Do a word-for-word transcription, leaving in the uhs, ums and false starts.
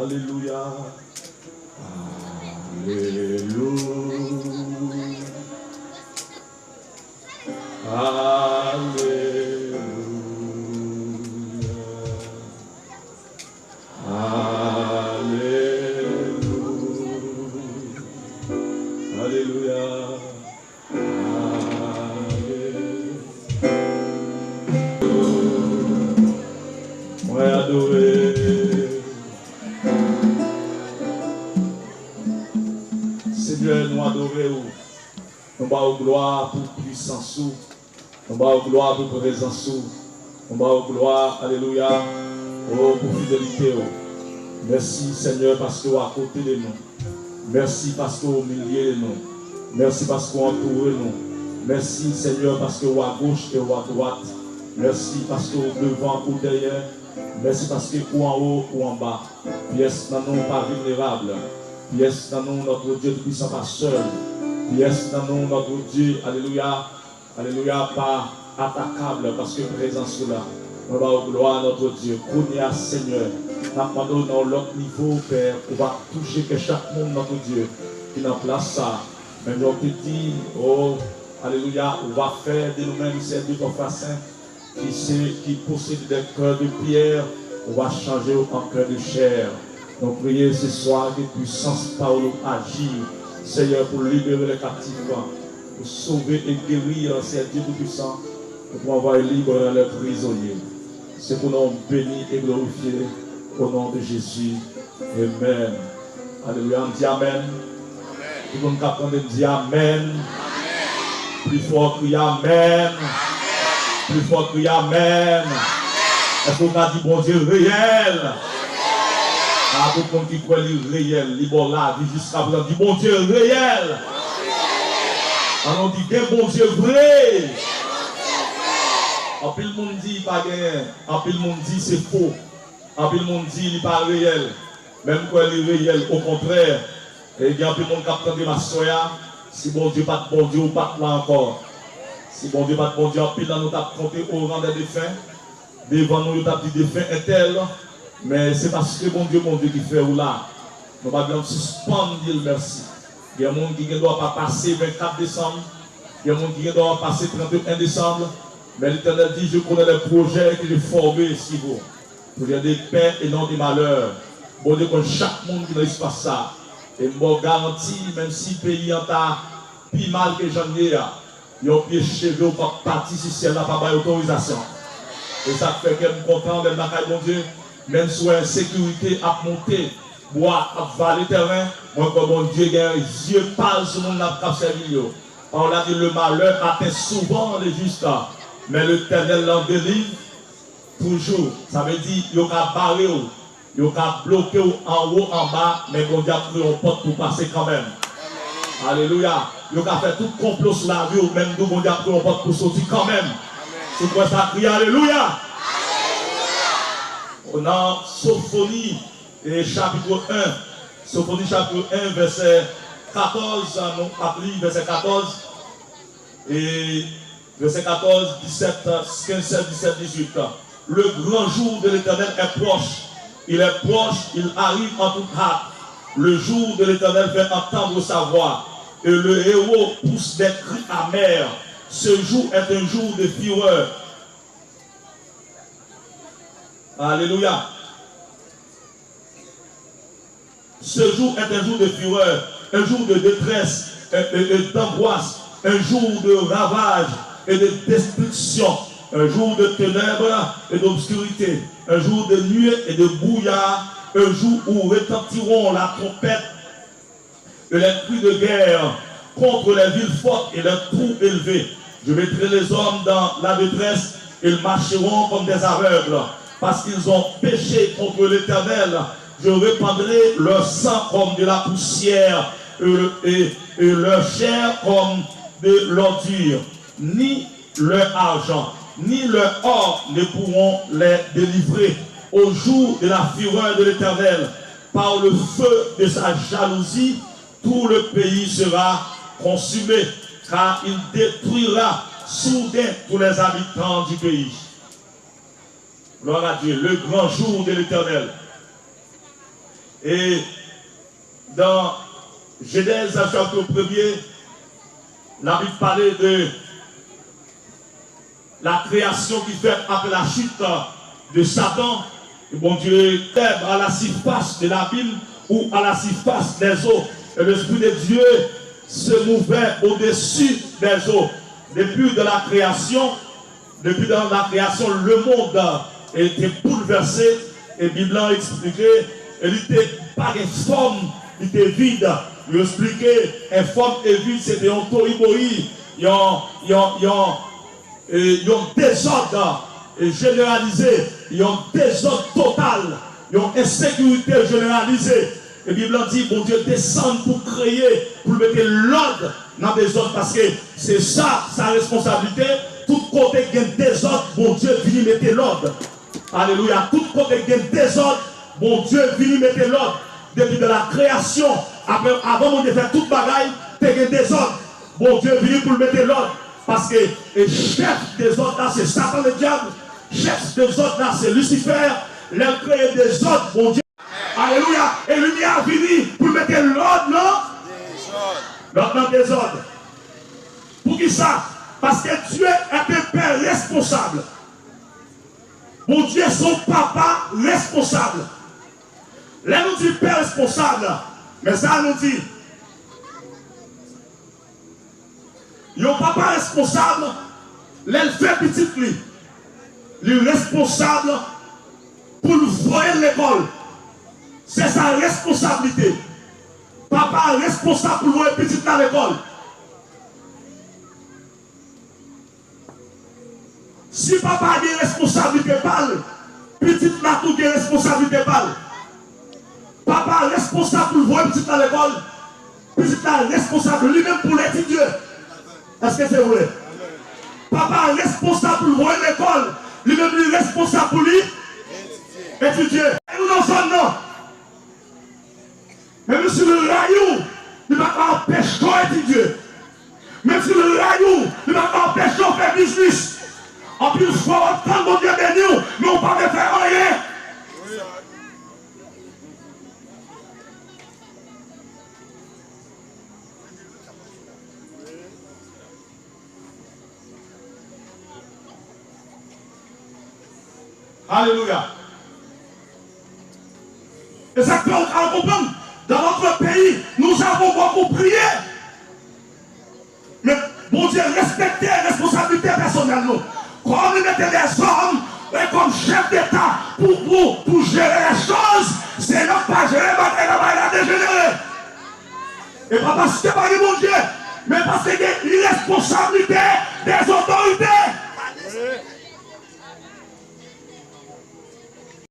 Alelouya. Alelouya. Alelouya. Alelouya. Alelouya. Mwen adore. Senyè, nou adore w. Nou ba w glwa pou pwisans ou. Nou ba w glwa pou prezans ou. Nou ba w glwa, alelouya, o, pou fidelite w. Mèsi, Senyè, paske w akote de nou. Mèsi paske w o milye de nou. Mèsi paske w antoure nou. Mèsi, Senyè, paske w agoch e w adwat. Mèsi paske w devan, ou dèyè. Mèsi paske ou anwo, ou anba. Pyès nan nou pa vilnerab. Pyès nan nou, notre Dieu Tout-Puissant, pa sèl. Pyès nan nou, notre Dieu, alelouya, alelouya, pa atakab, paske prezans ou la. Mwen ba ou glwa, notre Dieu. Kounye a, Senyè, n ap mande w nan yon lòt nivo, Pè, ou va touche kè chak moun, notre Dieu, ki nan plas sa. Men jan w te di, o, alelouya, ou va fè de nou menm, sèvitè w, frè sen, ki se, ki posede de kè de pyè, ou va chanje yo an kè de chè. Nou priye se swa ke pwisans pawòl ou aji, Senyè, pou libere lè kaptif, pou sove e geri, Senyè Dye Toupisan, e pou anvoye lib lè prizonye. Se pou non w beni e glorifye, o non de Jezi. Amen. Alelouya. Ann di amèn. Tout moun k ap tande m di amèn. Pli fò, kriye amèn. Pli fò, kriye amèn. Èske w ka di Bondye reyèl? A tout moun ki kwè li reyèl, li ba w lavi jiska prezan, di Bondye reyèl. Ann nou di gen Bondye vre. Anpil moun di pa genyen. Anpil moun di se fo. Anpil moun di li pa reyèl. Men m kwè li reyèl, okontrè. E gen anpil moun k ap tande m aswè a. Si Bondye pa t Bondye, ou pa t la ankò. Si Bondye pa t Bondye, anpil nan nou t ap konte o ran dè defen. Devan nou, yo t ap di defen entèl. Men se paske Bondye, Bondye ki fè ou la. Nou pa janm sispann di l mèsi. Gen moun ki gen dwa pa pase vennkat desanm. Gen moun ki gen dwa pa pase trannteyen desanm. Men Letènèl di, je connais les projets que j'ai formés sur vous. Projè de pè e non de malè. Bondye konn chak moun ki nan espas sa. E m ba w garanti, menm si peyi an ta pi mal ke jan l ye a, yon pye cheve w p ap pati si syèl la pa bay otorizasyon. E sa k fè kè m kontan lè m lakay Bondye, menm si w wè ensekirite ap monte, bwa ap vale tèren, mwen kwè Bondye gen zye pa l sou moun l ap, k ap sèvi l yo. Pawòl la di, le malheur atteint souvent le juste, mais l'Éternel l'en délivre toujours. Sa vle di, yo ka bare w, yo ka bloke w anwo, anba, men Bondye ap kreye yon pòt pou w pase kanmenm. Alelouya. Yo ka fè tout konplo sou lavi w, men m di w Bondye ap kreye yon pòt pou w soti kanmenm. Si w kwè sa, kriye alelouya. Nan Sofoni, e chapit en, Sofoni chapit en, vèsè katòz, nou ap li vèsè katòz. E vèsè katòz, disèt, kenz, sèz, disèt, dizuit. Le grand jour de l'Éternel est proche. Il est proche, il arrive en toute hâte. Le jour de l'Éternel fait entendre sa voix, et le héros pousse des cris amers. Ce jour est un jour de fureur. Alelouya. Ce jour est un jour de fureur, un jour de détresse et, et, et d'angoisse, un jour de ravage et de destruction, un jour de ténèbres et d'obscurité, un jour de nuée et de brouillard, un jour où retentiront la trompette et les cris de guerre contre les villes fortes et les tours élevés. Je mettrai les hommes dans la détresse, ils marcheront comme des aveugles, parce qu'ils ont péché contre l'Éternel. Je répandrai leur sang comme de la poussière, et, et, et leur chair comme de l'ordure. Ni leur argent, ni leur or ne pourront les délivrer au jour de la fureur de l'Éternel, par le feu de sa jalousie, tout le pays sera consumé, car il détruira soudain tous les habitants du pays. Gloire à Dieu, le grand jour de l'Éternel. E dan Jenèz chapit premye, Labib pale de la création qui fait après la chute de Satan, et Bondye terre à la surface de l'abîme ou à la surface des eaux. Et l'Esprit de Dieu se mouvait au-dessus des eaux. Depuis de la création, Depi nan la kreyasyon, lemonn te boulvèse, e Bib la eksplike, e li te pa gen fòm, li te vid. Yo eksplike, enfòm e vid, se te yon toyiboyi, yon, yon, yon, e, yon dezòd, e, jeneralize, yon dezòd total, yon ensekirite jeneralize. E Bib la di, Bondye desann pou kreye, pou l mete lòd nan dezòd, paske se sa, sa responsablite. Tout kote gen dezòd, Bondye vini mete lòd. Alelouya. Tout kote gen dezòd, Bondye vini mete lòd. Depi de la kreyasyon, apre, avan Bondye fè tout bagay, te gen dezòd. Bondye vini pou l mete lòd. Paske, e chèf dezòd la, se Satan Ledyab. Chèf dezòd la, se Lisifè. Lè l kreye dezòd, Bondye Alelouya. E limyè a vini pou l mete lòd nan, lòd nan dezòd. Poukisa? Paske Dieu est un père responsable. Bondye se yon papa responsab. Lè nou di pè responsab, men sa nou di, Yon papa responsab, lè l fè pitit li, li responsab pou l voye l lekòl. Se sa responsablite. Papa a responsab pou l voye pitit la lekòl. Si papa a gen responsablite pa l, pitit la tou gen responsablite pa l. Papa a responsab pou l voye pitit la lekòl. Pitit la responsab li menm pou l etidye. Èske se vre? Papa a responsab pou l voye l lekòl. Li menm li responsab pou li etidye. E nou nan zòn nan. Menm si l rayi w, li pa ka anpeche w etidye. Menm si l rayi w, li pa ka anpeche w fè biznis. Anpil fwa w ap tann Bondye beni w, men w pa vle fè anyen. Alelouya. E sa k fè w ka konprann, dans notre pays, nous avons beaucoup prié. Men Bondye respekte responsablite pèsonèl nou. Kòm li mete dèzòm e kòm chèf deta pou, pou, pou jere lèchòz, se yo k pa jere bagay la, bagay la dejenere. E pa paske pa gen Bondye, men paske gen iresponsablite dèzotorite.